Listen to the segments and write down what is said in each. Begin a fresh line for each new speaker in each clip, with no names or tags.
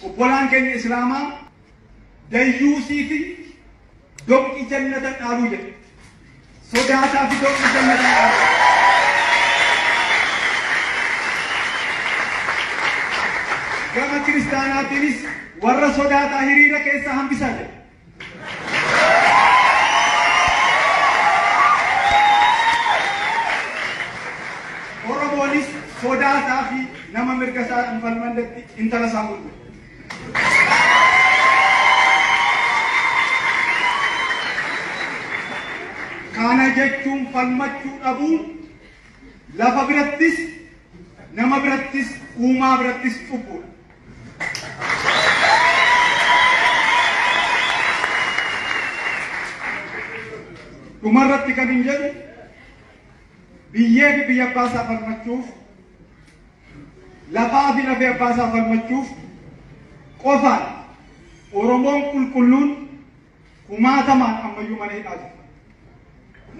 Obbolaan keenya Islaamaa dayyuusii fi doqi jannata dhaaluu jedhe. Sodaataa fi doqi jannata dhaaluu. Gama kiristaanaatiinis warra sodaataa hiriira keessaa hambisaa jedhe. Oromoonis sodaataa fi nama mirga isaa hin falmannetti intala isaa gurgura. Kana jechuun falmachuu dhabuun lafa birattis nama birattis uumaa birattis cubbuudha. Dhumarratti kan hin jedhu biyyee fi biyya abbaa isaa falmachuuf lafaa fi lafee abbaa isaa falmachuuf qofaan Oromoon qulqulluun kumaatamaan ammayyuu mana hidhaa jira.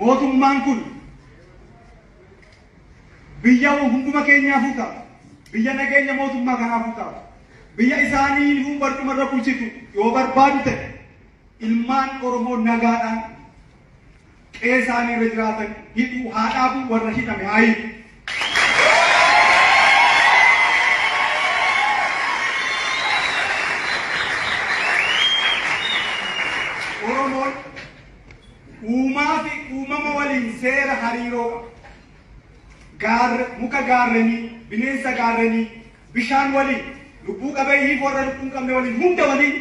Mootummaan kun biyya hunduma keenyaafuu taatu, biyya nageenya mootummaa kanaafuu taatu, biyya isaanii barcumarra bulchitu yoo barbaadu ta'e ilmaan Oromoo nagaadhaan qe'ee isaanii irra jiraatan hidhuu haa dhaabu, warra hidhame haa hiiku. Oromoon uumaa fi uumama waliin seera hariiroo qaba. Muka gaarrenii, bineensa gaarrenii, bishaan waliin, lubbuu qabeeyyii fi warra lubbuu hin qabne waliin hunda waliin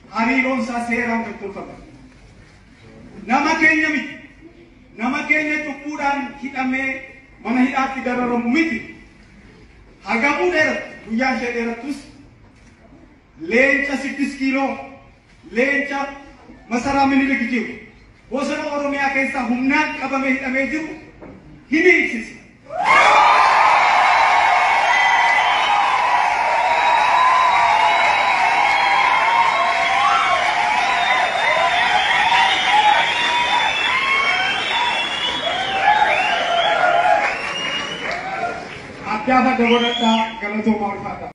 hariiroon isaa seeraan kan tolfame. Nama keenya miti. Nama keenya cubbuudhaan hidhamee mana hidhaatti dararamu miti. Hagamuu dheerattu, guyyaan ishee dheerattus leenca 6 kiiloo, leenca masaraa Minilik jiru, bosona Oromiyaa keessaa humnaan qabamee hidhamee jiru hin hiiksisa. Addaaf adda godhadhaa, galatoomaa, ulfaadhaa.